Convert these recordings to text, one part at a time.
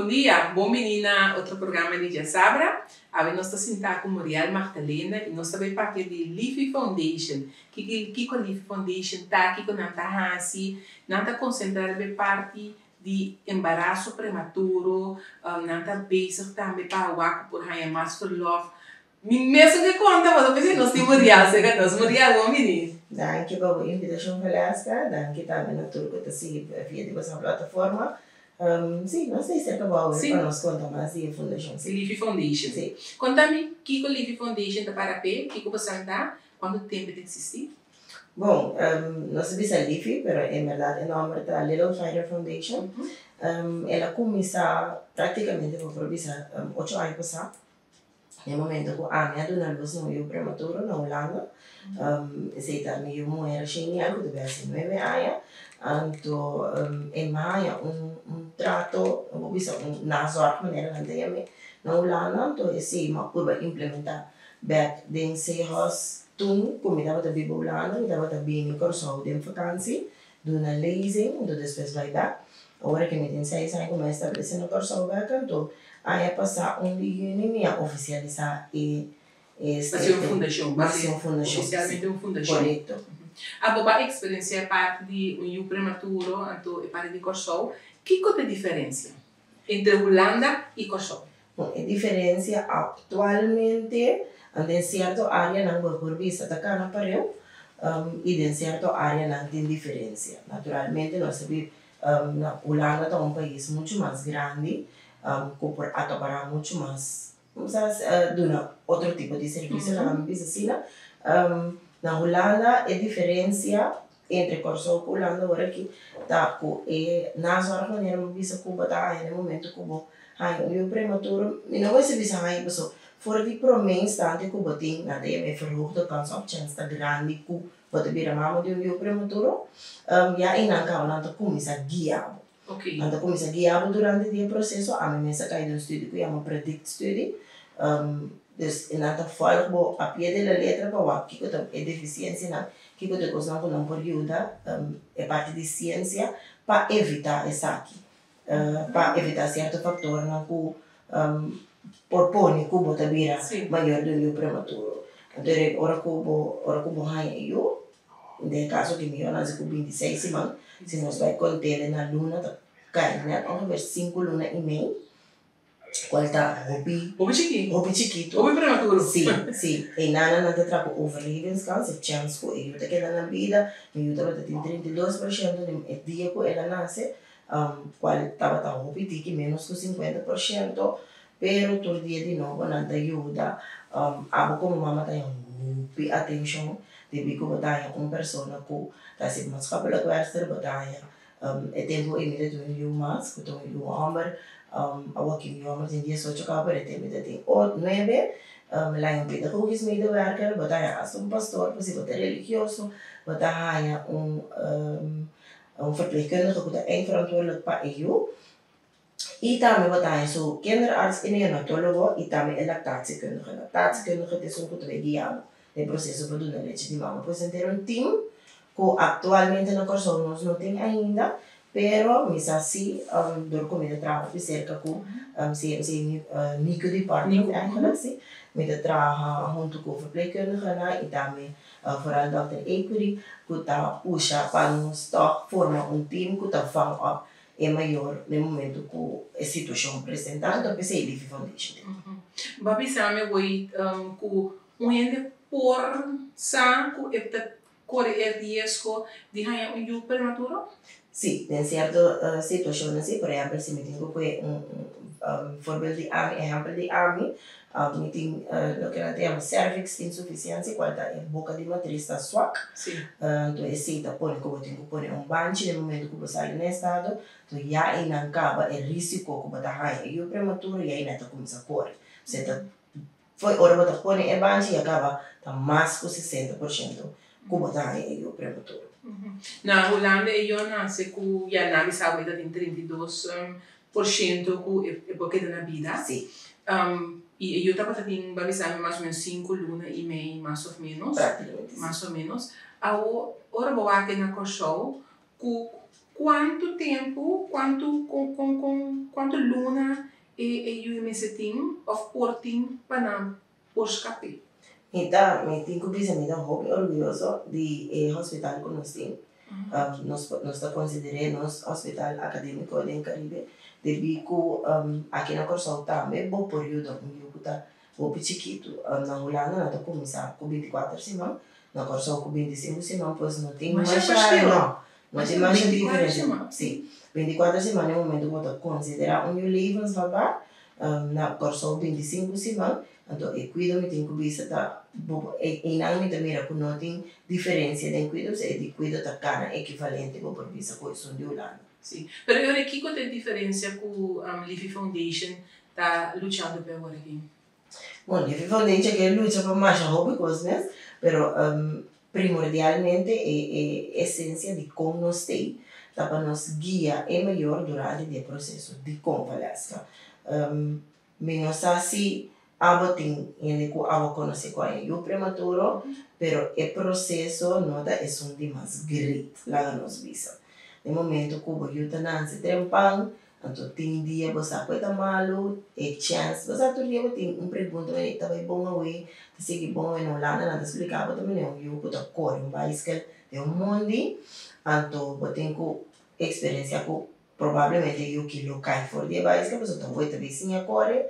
Bon dia, bon bini na otro programa di Djasabra. Awe nos ta sinta ku Muriel Magdalena i nos ta bai papia di Lifi Foundation. Kiko kiko Lifi Foundation ta, kiko nan ta hasi. Nan ta konsentrá riba e parti di embaraso prematuro, nan ta bezig tambe pa wak ku por haña mas verlof. Mi mesun ke konta bo ta pensá nos tin Muriel serka nos. Muriel, bon bini. Danki pa bo invitashon, Valeska. Danki tambe na tur ku ta sigui via di boso plataforma. Sí, nos ta serka bo awe pa nos konta mas di e fundashon. Sí. Lifi Foundation. Sí. Konta mi kiko Lifi Foundation ta para p'e, kiko boso ta, kuantu tempu e ta eksistí? Bon, nos ta bisa Lifi, pero en bèrdat e nòmber ta Little Fighter Foundation. El a kuminsá práktikamente bo por bisa ocho aña pasá. E momento ku ami a duna lus na un yu prematuro na Hulanda, esei ta mi yu muher Sheniel ku ta bin hasi nuebe aña, anto e maya un un trato, bo bisa un nazorg manera nan ta yam'é na Hulanda, anto esei mi a purba implementá bèk den Seahorse. Tun ku mi tabata biba Hulanda mi tabata bini Kòrsou den vakansi, duna lezing, anto despues bai bèk. Ora ku mi tin seis aña ku mi a establesé na Kòrsou bèk, anto aña pasá un di yüni mi a ofisialisá e e Basi un fundashon. Basi un fundashon. Ofisialmente un fundashon. Korekto. Abo bo a eksperensiá e parti di un yu prematuro, anto e parti di Kòrsou. Kiko ta e diferensia entre Hulanda i Kòrsou? Bon, e diferensia aktualmente den sierto áreanan bo por bisa ta kana pareu i den sierto áreanan tin diferensia. Naturalmente nos ta na Hulanda ta un pais muchu mas grandi ku por akapará muchu mas, duna otro tipo di servisio, laga mi bisa asina. Na Hulanda e diferensia Entre Kòrsou ku Hulanda ora aki ta ku e nazorg manera mi bisa ku bo ta haña na e momento ku bo haña un yu prematuro, mi no mester bisa haña paso for di promé instante ku bo tin nan ta yama e verhoogde kans òf chèns ta grandi ku bo ta bira mama di un yu prematuro, ya einan kaba nan ta kuminsá guia bo. Nan ta kuminsá guia bo durante di e proseso, ami mes a kai den un studio ku yama predict studie, dus nan ta vòlg bo a pie de la letra pa wak kiko ta e defisiensianan, kiko ta e kosnan ku nan por yuda e parti di siensia pa evitá esaki, pa evitá sierto faktornan ku por pone ku bo ta bira mayor di un yu prematuro. Anto ora ku bo ora ku bo haña e yu, Den e kaso ki mi a nase ku 26 siman, si nos bai kont'e na luna ta kai nèt ongeveer sinku luna i mei, kual ta hopi Hopi chikí. hopi chikitu. Hopi prematuro. Si, si. Einan nan ta traha ku overlevingskans, e chèns ku e yu ta keda na bida. Mi yu tabata tin 32% den e dia ku el a nase, kual tabata hopi tiki, ménos ku 50%, pero tur dia di nobo nan ta yuda. Abo komo mama ta haña hopi atenshon debí ku bo ta haña un persona ku ta hasi maatschappelijk werkster, bo ta haña e tempu ei mi ta tin un yu mas ku ta un yu hòmber, awor aki mi yu hòmber tin diesocho kaba pero e tempu mi ta tin nuebe, mi la haña un pedagogisch medewerker, bo ta haña asta un pastor por si bo ta religioso, bo ta haña un un verpleegkundige ku ta eindverantwoordelijk pa e yu. I tambe bo ta haña su kinderarts i neonatólogo i tambe e lactatiekundige. Lactatiekundige ta esun ku ta bay guia bo den proseso pa duna lechi di mama. Pues henter un team ku aktualmente na Kòrsou nos no tin ainda, pero mi sa si dor ku mi ta traha hopi serka ku CMC NICU department eigenlijk si, mi ta traha huntu ku verpleegkundigenan i tambe vooral dòkter Ecury ku ta pusha pa nos tòg forma un team ku ta vang op e mayor na e momento ku e situashon presentá, anto p'esei Lifi Foundation tin. Bo a bisa mi awor ku un hende por sa ku e ta kore e riesgo di haña un yu prematuro? Sí, den sierto situashonnan sí. Por ehèmpel, si mi tin ku kohe un voorbeeld di ami, ehèmpel di ami, mi tin loke nan ta yama cervix insufisiensia, kual ta e boka di matris ta swak. Anto esei ta pone ku bo tin ku pone un banchi den momento ku bo sali na estado, anto ya einan kaba e risiko ku bo ta haña e yu prematuro ya einan ta kuminsá kore. Osea ta fo'i ora bo ta pone e banchi ya kaba ta mas ku 60% ku bo ta haña e yu prematuro. Na Hulanda e yu a nase ku ya nan bisa bo e ta tin 32% ku e por keda na bida. Sí. I e yu tabata tin, bo a bisa mi, mas o menos sinku luna i mei, mas of menos. Práktikamente, sí. Mas o menos. Awo, ora bo wak na Kòrsou, ku. Kuantu tempu, kuantu kon kon kon kuantu luna e e yu mester tin òf por tin pa nan por skap'é? Mi ta mi tin ku bisa mi ta hopi orguyoso di e hospital ku nos tin. Nos nos ta konsider'é nos hospital akadémiko den Karibe debí ku aki na Kòrsou tambe bo por yuda un yu ku ta hopi chikitu. Na Hulanda nan ta kuminsá ku 24 siman, na Kòrsou ku 25 siman, pues no tin Masha masha verschil. no, no tin Masha masha 24 diferensia. siman. Sí, 24 siman e momento ku bo ta konsiderá un yu levensvatbaar, na Kòrsou 25 siman, anto e kuido mi tin ku bisa ta bo einan mi ta mira ku no tin diferensia den kuido, pues e di kuido ta kana ekivalente bo por bisa ku esun di Hulanda. Sí, pero e ora kiko ta e diferensia ku Lifi Foundation ta luchando p'e awor aki? Bon, Lifi Foundation ke lucha pa masha hopi kos mes, pero primordialmente e e esensia di kon nos t'ei ta pa nos guia e mayor durante di e proseso di konvaleska. Mi no sa si abo tin hende ku abo konosé ku a yu prematuro, pero e proseso no ta esun di mas great, laga nos bisa. Den momento ku bo yu ta nanse trempan, anto tin dia bo sa ku e ta malu, e chèns, bo sa tur dia bo tin un pregunta, e ta bai bon awe, ta sigui bon awe, na Hulanda nan ta splika bo ta manera un yu ku ta kore un baiskel den un mondi, anto bo tin ku eksperensia ku probablemente yu ki lo kai for di e baiskel pasobra ta weta bay siña kore,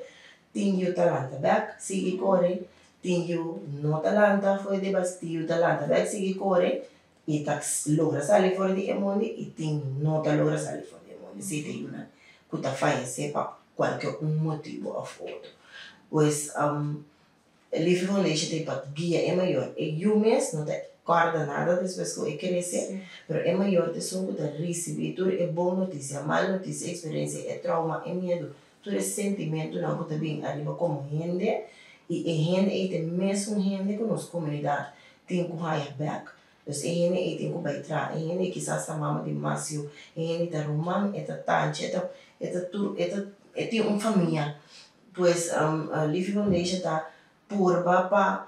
tin yu ta lanta bek sigui kore, tin yu no ta lanta for di e baiskel, tin yu ta lanta bek sigui kore i ta logra sali for di e mondi i tin no ta logra sali for di e mondi. Si ta yunan ku ta fayesé pa kualke un motibu òf otro. Pues Liefde Foundation ta pa guia e mayor. E yu mes no ta kòrda nada despues ku e krese, pero e mayor ta esun ku ta risibí tur e bon notisia, mal notisia, eksperensia, e trauma, e miedu, tur e sentimentunan ku ta bin ariba komo hende i e hende ei ta e mesun hende ku nos komunidat tin ku haña bèk. Dus e hende ei tin ku bai traha, e hende ei kisas ta mama di mas yu, e hende ei ta ruman, e ta tanchi, e ta e ta tur e ta e tin un famia. Pues Liefde Foundation ta purba pa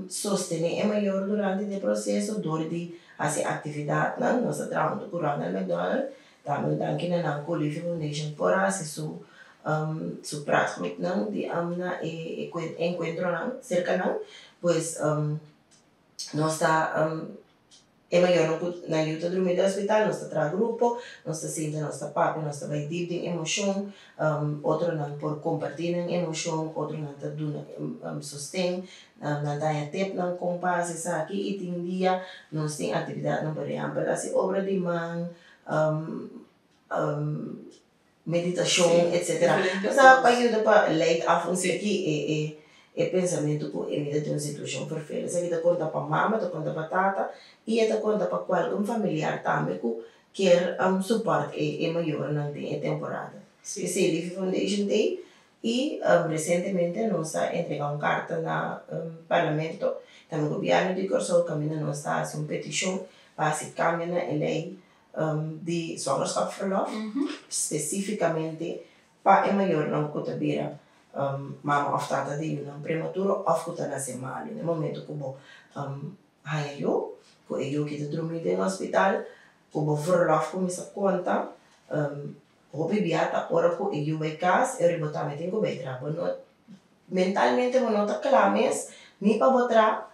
sostené e mayor durante di e proseso dor di hasi aktividatnan. Nos ta traha huntu ku Ronald McDonald. Tambe un danki na nan ku Liefde Foundation por hasi su su praatgroepnan di na e enkuentronan serka nan. Pues nos ta e mayornan ku nan yu ta drumi den hospital, nos ta traha grupo, nos ta sinta, nos ta papia, nos ta bai dip den emoshon, otronan por kompartí nan emoshon, otronan ta duna sosten, nan ta haña tepnan kon pa hasi esaki i tin dia nos tin aktividatnan, por ehèmpel hasi obra di man, meditashon etcetera. Osea pa yuda pa leit af un tiki e e e pensamentu ku e mi ta den un situashon ferfel. Esaki ta konta pa mama, ta konta pa tata i e ta konta pa kualke un familiar tambe ku kier suport e e mayornan den e temporada. P'esei Liefde Foundation t'ei i resientemente nos a entrega un karta na parlamento, tambe gobièrnu di Kòrsou kaminda nos ta hasi un petishon pa hasi kambio na e lei di zwangerschapsverlof, spesífikamente pa e mayornan ku ta bira mama òf tata di yunan prematuro òf ku ta nase malu. Na e momento ku bo haña yu, ku e yu ki ta drumi den hospital, ku bo verlof kuminsá konta, hopi bia ta ora ku e yu bai kas, e ora bo tambe tin ku bai traha. Bo no, mentalmente bo no ta kla mes ni pa bo traha.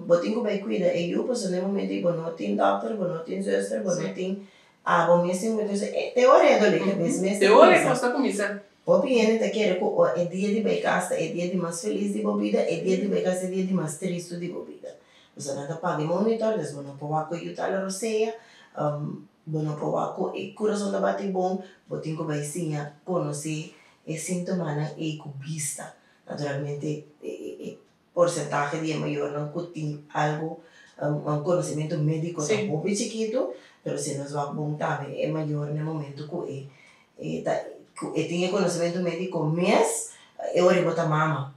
Bo tin ku bai kuida e yu pasobra na e momento ei bo no tin dòkter, bo no tin zùster, bo no tin abo mes tin ku entonces te ora e dolé kabes mes ta Te ora e kuminsá. kos ta kuminsá. Hopi hende ta kere ku e dia di bai kas ta e dia di mas felis di bo bida, e dia di bai kas ta e dia di mas tristu di bo bida. Pasobra nan ta paga e monitor, des bo no por wak ku e yu ta ala rosea, bo no por wak ku e kurason ta bati bon, bo tin ku bai siña konosé e síntomanan ei ku bista. Naturalmente e Porsentahe di e mayornan ku tin algu un konosementu médiko ta hopi chikitu, pero si nos wak bon tambe e mayor na e momentu ku e e ta ku e tin e konosementu médiko mes e ora bo ta mama.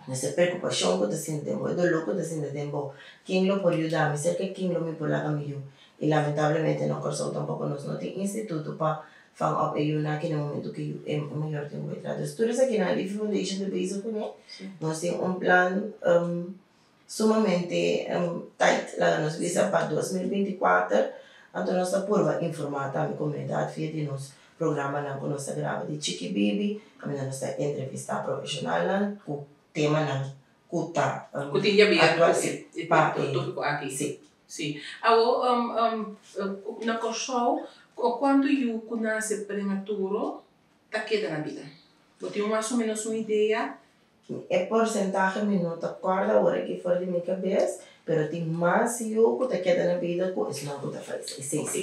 Nos e preokupashon ku ta sinti den bo, e doló ku ta sinti den bo, ken lo por yuda mi, serka ken lo mi por laga mi yu? I lamentablemente na Kòrsou tampoko nos no tin instituto pa Vang op e yunan aki na momento ku e mayor tin ku bai traha. Dus tur esakinan Liefde Foundation ta bezig kuné. Nos tin un plan sumamente tight, laga nos bisa, pa 2024. Anto nos ta purba informá tambe komunidat via di nos programanan ku nos ta graba di Chiki Bibi, kaminda nos ta entrevistá profeshonalnan ku temanan ku ta Ku tin yabi aktual e pa e tópiko aki. Sí. Sí. Awor na Kòrsou kuantu yu ku nase prematuro ta keda na bida? Bo tin mas o ménos un idea? E porsentahe mi no ta kòrda awor aki for di mi kabes, pero tin mas yu ku ta keda na bida ku esnan ku ta fayesé. Esei sí.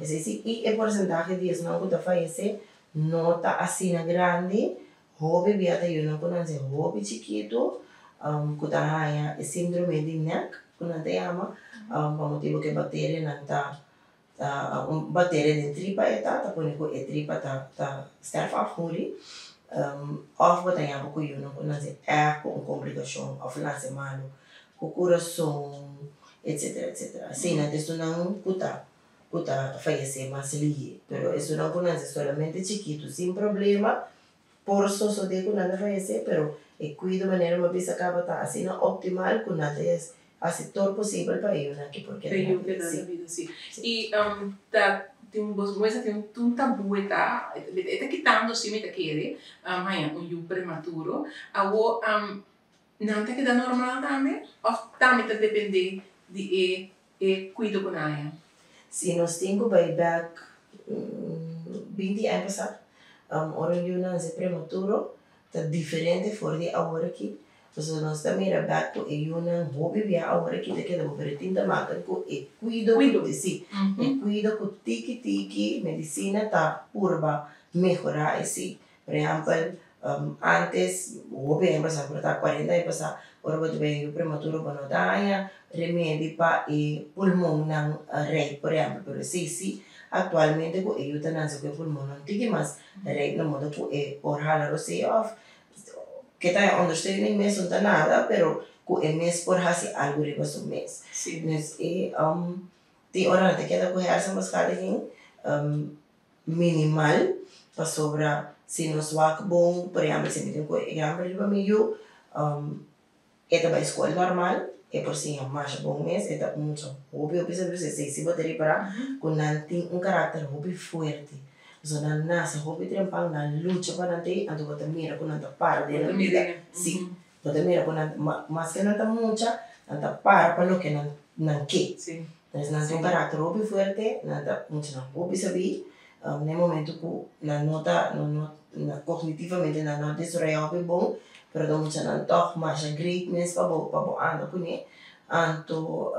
Esei sí. I e porsentahe di esnan ku ta fayesé no ta asina grandi. Hopi bia ta yunan ku nan ser hopi chikitu ku ta haña e síndrome di nek ku nan ta yama pa motibu ku e bakterianan ta Ta un bacteria den tripa e ta, ta pone ku e tripa ta ta sterf of muri. Of bo ta yama ku yunan ku nase ègt ku un komplikashon of nase malu ku kurason etsetera etsetera. Asina ta esunnan ku ta ku ta fayesé mas lihe. Pero esunnan ku nase solamente chikitu sin problema por sosodé ku nan ta fayesé pero e kuido manera mi a bisa kaba ta asina optimal ku nan ta Hasi tur posibel pa e yunan aki por keda na bida. Si. Si. I ta tin bo mester tin un tabú e ta e ta kitando si mi ta kere haña un yu prematuro. Awor nan ta keda normal tambe òf tambe ta dependé di e e kuido ku nan haña? Si nos tin ku bai bèk 20 aña pasá ora un yu nase prematuro ta diferente for di awor aki. Pasobra nos ta mira bek ku e yunan hopi bia awor aki ta keda bo pero tin ta maka ku e kuido ku si e kuido ku tiki tiki medisina ta purba mehora esei. Por ehempel antes hopi aña pasa por ta 40 aña pasa ora bo ta bai un yu prematuro bo no ta haña remedi pa e pulmonnan rei por ehempel pero esei si aktualmente ku e yu ta nase ku e pulmonnan tiki mas rei na moda ku e por hala rosea òf Ke ta e ondersteuning mes no ta nada pero ku e mes por hasi algu riba su mes. Dus e tin ora nan ta keda ku hersenbeschadiging minimal pasobra si nos wak bon por ehempel si mi tin ku ehempel riba mi yu e ta bai skol normal e por siña masha bon mes e ta mucha hopi hopi sabi esei si bo ta ripará ku nan tin un karakter hopi fuerte. Pasobra nan nase hopi trempan, nan lucha pa nan tei, anto bo ta mira ku nan ta para den nan bida. Sí, bo ta mira ku nan, maske nan ta mucha, nan ta para pa loke nan nan ke. Entonces nan tin un karakter hopi fuerte, nan ta muchanan hopi sabí, na e momento ku nan no ta, no no kognitivamente nan no a desaroyá hopi bon, pero ta muchanan tòg masha great mes pa bo pa bo anda kuné. Anto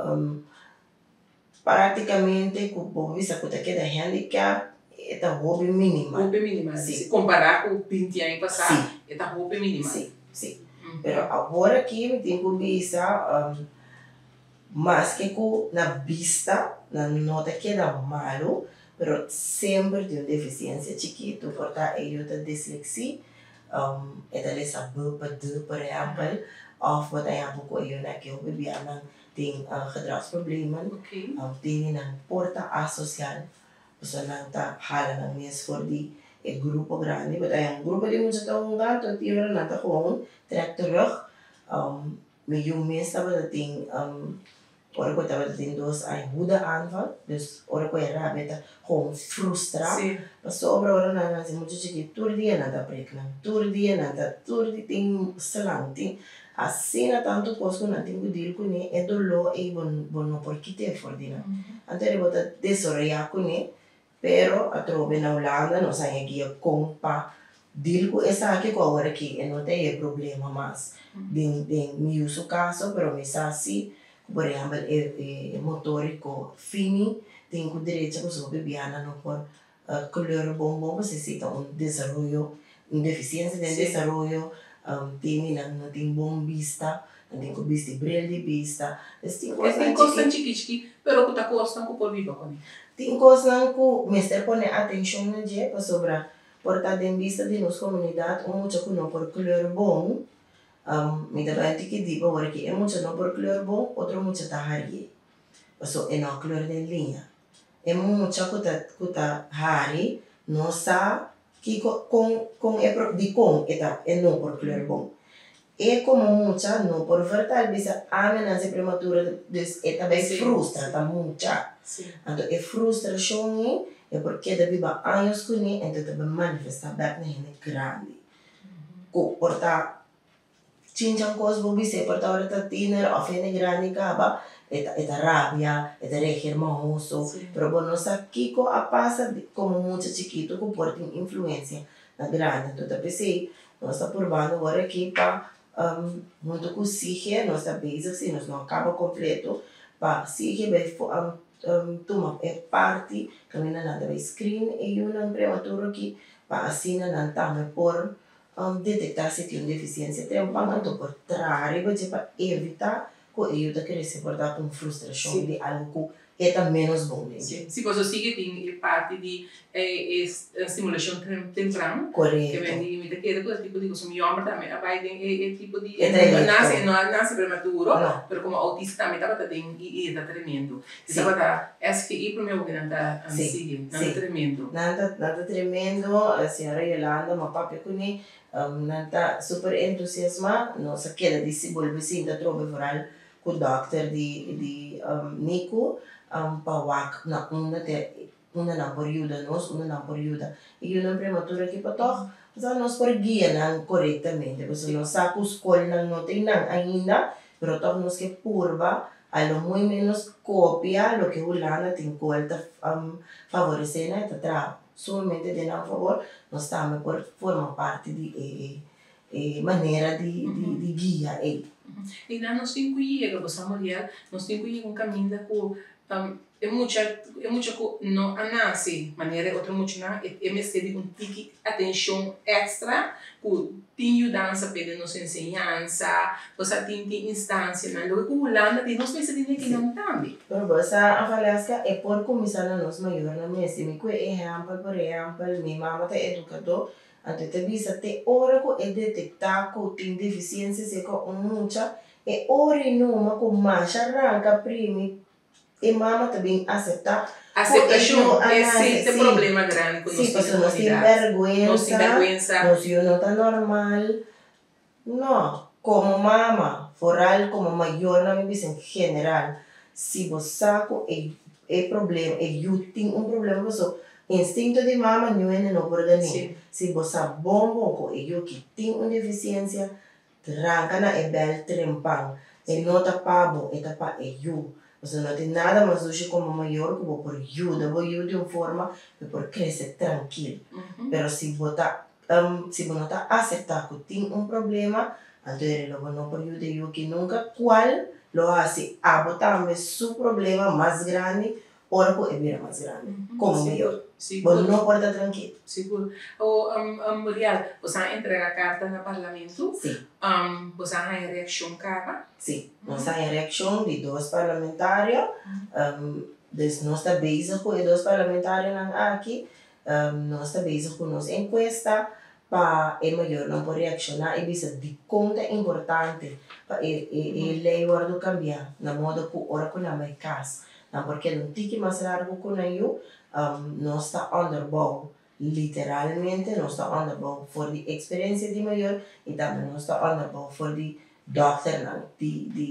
Prácticamente cu bo bisa cu ta keda handicap e ta hopi minimal. Hopi minimal. Si compara cu 20 aña pasa e ta hopi minimal. Si, si. Pero awor aki mi tin cu bisa maske cu na bista nan no ta keda malo pero semper tin un deficiencia chikito por ta e yu ta dislexie e ta lesa b pa d por ehempel of bo ta haña cu e yunan aki hopi bianan Tin gedragsproblemen, tin di nan por ta asosial, pasobra nan ta hala nan mes for di e grupo grandi. Bo ta haña un grupo di mucha ta hunga, anto tin ora nan ta gewoon trek terug. Mi yu mes tabata tin, ora ku e tabata tin dos aña, woedeaanval, dus ora ku e rabia ta gewoon frustra, pasobra ora nan a hasi mucha chikit tur dia nan ta prek nan, tur dia nan ta, tur dia tin slang, tin. Asina tantu kos ku nan tin ku dil kuné, e doló ei bo bo no por kit'é for di nan. Anto eri bo ta desaroyá kuné, pero atrobe na Hulanda nos haña guia kon pa dil ku esaki ku awor aki e no ta e problema mas den den mi yu su kaso, pero mi sa si ku por ehèmpel e e motoriko fini tin ku drecha pasobra hopi biaha nan no por Kleur bon bon pasobra si ta un desaroyo, un defisiensia den desaroyo, tin di nan no tin bon bista, nan tin ku bisti bril di bista. Es tin kosnan chiki. Tin kosnan chiki chiki, pero ku ta kosnan ku por biba kuné. Tin kosnan ku mester pone atenshon na dje pasobra por ta den bista di nos komunidat un mucha ku no por kleur bon, mi ta bai un tiki dipa ora ki e mucha no por kleur bon, otro mucha ta harié pasobra e no a kleur den liña. E mucha ku ta ku ta hari no sa kiko kon kon e pro dikon e ta e no por kleur bon. E komo mucha no por vertel bisa ami a nase prematuro dus e ta bai frustra ta mucha. Anto e frustrashon ei e por keda biba años kuné ento e ta bai manifestá bèk na hende grandi. Ku por ta chinchan kos bo bis'é por ta ora ta tiner òf hende grandi kaba e ta e ta rabia, e ta reageer mahoso pero bo no sa kiko a pasa komo mucha chikitu ku por tin influensia na grandi. Anto ta p'esei Nos ta purbando awor aki pa hunto ku SIGE, nos ta bezig si nos no a kaba kompleto, pa SIGE bai tuma e parti kaminda nan ta bai screen e yunan prematuro aki pa asina nan tambe por detektá si tin un defisiensia trempan anto por traha riba dje pa evitá ku e yu ta krese por ta ku un frustrashon di algu ku e ta ménos bon den dje. Si, pasobra sigui tin e parti di e stimulashon tempran. Korekto. Ke men di mi ta kere ku e tipo di kos. Mi yòmber tambe a bai den e tipo di. E trayekto. E no a nase prematuro, pero komo outista tambe tabata den i e ta tremendo. E tabata SGI promé ku nan ta sigui. Nan ta tremendo. Nan ta nan ta tremendo. Señora Yolanda mi a papia kuné. Nan ta super entusiasmá. Nos a keda di si bolbe sinta atrobe vooral ku dòkter di di NICU pa wak na unda te unda nan por yuda nos, unda nan por yuda e yunan prematuro aki pa tòg pasobra nos por guia nan korektamente pasobra nos sa ku skolnan no tin nan ainda pero tòg nos ke purba a lo muy menos kopia loke Hulanda tin kual ta favoresé nan e ta traha sumamente den nan fabor nos tambe por forma parti di e E manera di di guia ei. I nan nos tin ku yega, bo sa Muriel, nos tin ku yega un kaminda ku e mucha e mucha ku no a nase manera e otro muchanan e mester di un tiki atenshon èkstra ku tin yudansa p'e den nos enseñansa, bo sa tin tin instansianan loke ku Hulanda tin nos mester tin ekinan tambe. Pero bo sa Valeska e por kuminsá na nos mayornan mes i mi ku e ehèmpel por ehèmpel mi mama ta edukadó Anto e ta bisa te ora ku e detektá ku tin defisiensia serka un mucha, e ora i numa ku masha ranka primi e mama ta bin aseptá ku e yu Aseptashon, a nase. esei ta e Sí, problema grandi ku sí, nos tin den pasobra nos tin komunidat. Nos tin bèrgwensa, bèrgwensa. nos yu no ta normal. No, komo mama, foral komo mayornan mi bisa en general, si bo sa ku e e problema, e yu tin un problema paso instinto di mama niun hende no por gané. Si bo sa bon bon ku e yu ki tin un defisiensia, ranka na e bèl trempan. E no ta pa bo, e ta pa e yu. Pasobra no tin nada mas dushi komo mayor ku bo por yuda bo yu di un forma ku e por krese trankil. Pero si bo ta Si bo no ta aseptá ku tin un problema, anto e lo bo no por yuda e yuki nunka, kual lo hasi abo tambe su problema mas grandi ora ku e bira mas grandi, komo mayor. Bo no por ta trankil. Sigur. O, Muriel, bo sa entrega karta na parlamento? Si. Bo sa haña reakshon kaba? Si. Nos a haña reakshon di dos parlamentario. Dus nos ta bezig ku e dos parlamentarionan aki. Nos ta bezig ku nos enkuesta pa e mayornan por reakshoná i bisa dikon ta importante pa e e lei wòrdu kambiá na modo ku ora ku nan bai kas nan por keda un tiki mas largu ku nan yu. Nos ta ònderbou, literalmente nos ta ònderbou for di eksperensia di mayor i tambe nos ta ònderbou for di dòkternan di di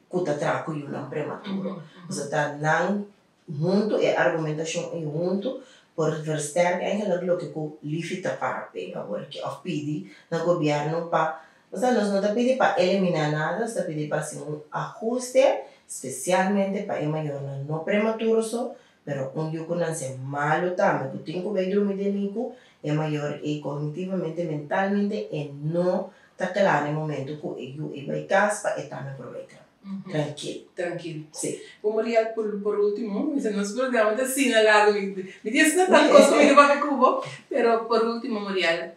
ku ta traha ku yunan prematuro. Pasobra ta nan Huntu e argumentashon ei huntu por versterk eigenlijk loke ku Lifi ta para p'e awor aki òf pidi na gobièrnu pa, osea nos no ta pidi pa eliminá nada, nos ta pidi pa hasi un ahuste spesialmente pa e mayornan no prematuro so, pero un yu ku nanse malu tambe ku tin ku bai drumi den niku, e mayor ei kognitivamente, mentalmente e no ta kla na e momento ku e yu ei bai kas pa e tambe por bai traha. Trankil. Trankil. Sí. Bo Muriel, por por ultimo, mi sa nos programa ta asina largo, mi mi tin asina tantu kos ku mi ta papia ku bo, pero por ultimo Muriel,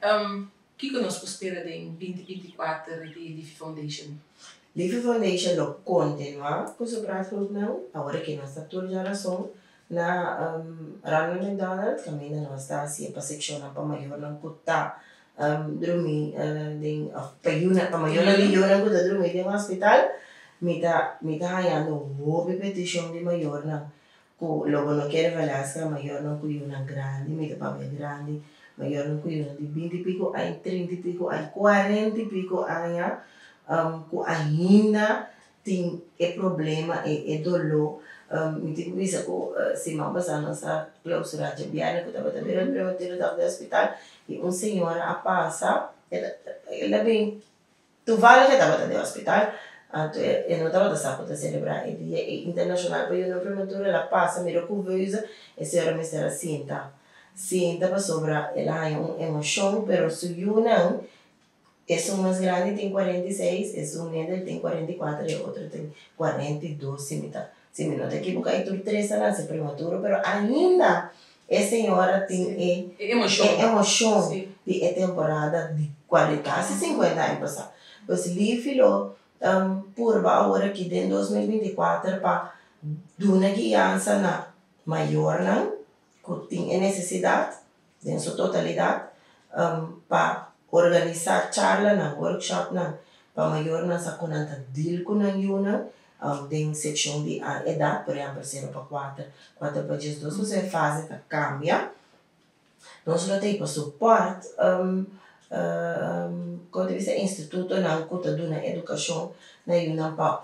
kiko nos por spera den 2024 di Lifi Foundation? Lifi Foundation lo kontinuá ku su praatgroepnan, awor ke nos ta tur djarason na Ronald McDonald, kaminda nos ta hasié pa sekshonnan pa mayornan ku ta drumi den of pa yunan pa mayornan di yunan ku ta drumi den hospital mi ta mi ta hañando hopi petishon di mayornan ku lo bo no kere Valeska mayornan ku yunan grandi mi ta papia grandi mayornan ku yunan di binti piko aña trinta i piko aña kuarenta i piko aña. Ku ainda tin e problema e e doló. Mi tin ku bisa ku siman pasá nos a klousurá djabièrnè ku tabata Wereldprematurendag den hospital i un señora a pasa, el a bin toevallig e tabata den hospital, anto e no tabata sa ku ta selebrá e dia ei internashonal pa yunan prematuro, el a pasa mira kuveuze, e señora mester a sinta, sinta pasobra el a haña un emoshon pero su yunan. Esun mas grandi tin 46, esun middel tin 44 i e otro tin 42 si mi ta si mi no ta ekiboká i tur tres a nase prematuro pero ainda e señora tin e E emoshon. e emoshon di e temporada di kasi 50 aña pasá. Pues Lifi lo purba awor aki den 2024 pa duna guiansa na mayornan ku tin e nesesidat den su totalidat pa organisá charlanan, workshopnan pa mayornan sa kon nan ta deal ku nan yunan den sekshon di edat, por ehèmpel sero pa kuater, kuater pa 12, pasobra e fase ta kambia. Nos lo ta ei pa supòrt kon ta bisa institutonan ku ta duna edukashon na yunan pa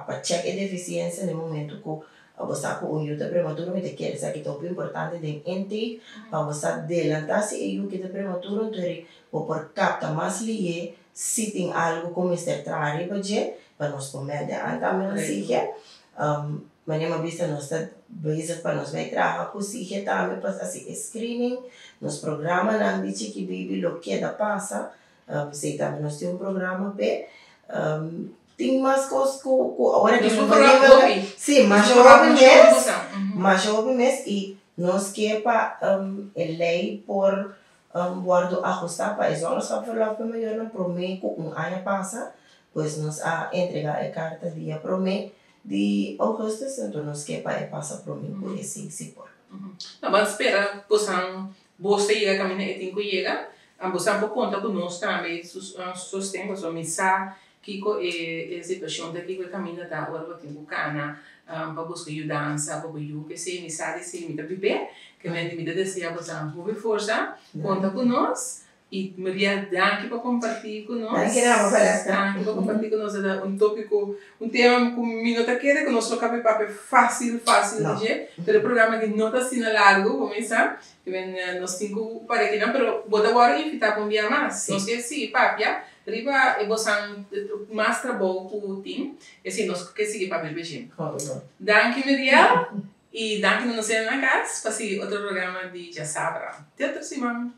pa chèk e defisiensia na e momentu ku Bo sa ku un yu ta prematuro, mi ta kere esaki ta hopi importante den intake pa bo sa delantá si e yu ki ta prematuro anto ri bo por kapta mas lihé si tin algu ku mester traha riba dje pa nos por mèlde an tambe na SIGE. Manera mi a bisa nos ta bezig pa nos bai traha ku SIGE tambe pa hasi e screening, nos programanan di Chiki Baby lo keda pasa, P'esei tambe nos tin un programa p'e. Tin mas kos ku ku awor aki Nos no por por programa divulga. hopi. Sí, Nos masha por hopi programa masha hopi mes, kosnan. masha hopi mes i nos ke pa e lei por wòrdu ahustá pa e zwangerschapsverlof pa e mayornan promé ku un aña pasa, pues nos a entregá e karta dia promé di ougùstùs, anto nos ke pa e pasa promé ku esei si por. No, ban spera kosnan bos ta yega kaminda e tin ku yega. Bo sa por konta ku nos tambe sosten pasobra mi sa kiko e situashon ta, kiko e kaminda ta ora bo tin ku kana pa buska yudansa pa bo yu. P'esei mi sa di esei mi ta bib'é. Ke mente mi ta desea bo sa hopi forsa, konta ku nos. I Muriel danki pa kompartí ku nos. Danki na bo Valeska. Danki pa kompartí ku nos. E ta un tópiko, un tema ku mi no ta kere ku nos lo kabe papia fásil fásil di dje, pero e programa aki no ta asina largu, bo mesa. Nos tin ku para kinan, pero bo ta wòrdu invitá pa un bia mas. Nos ke sigui papia riba e bosan mas trabou ku tin, esei nos ke sigui papia riba dje. Danki Muriel, i danki na nos hende na kas pa sigui otro programa di Djasabra. Te otro siman.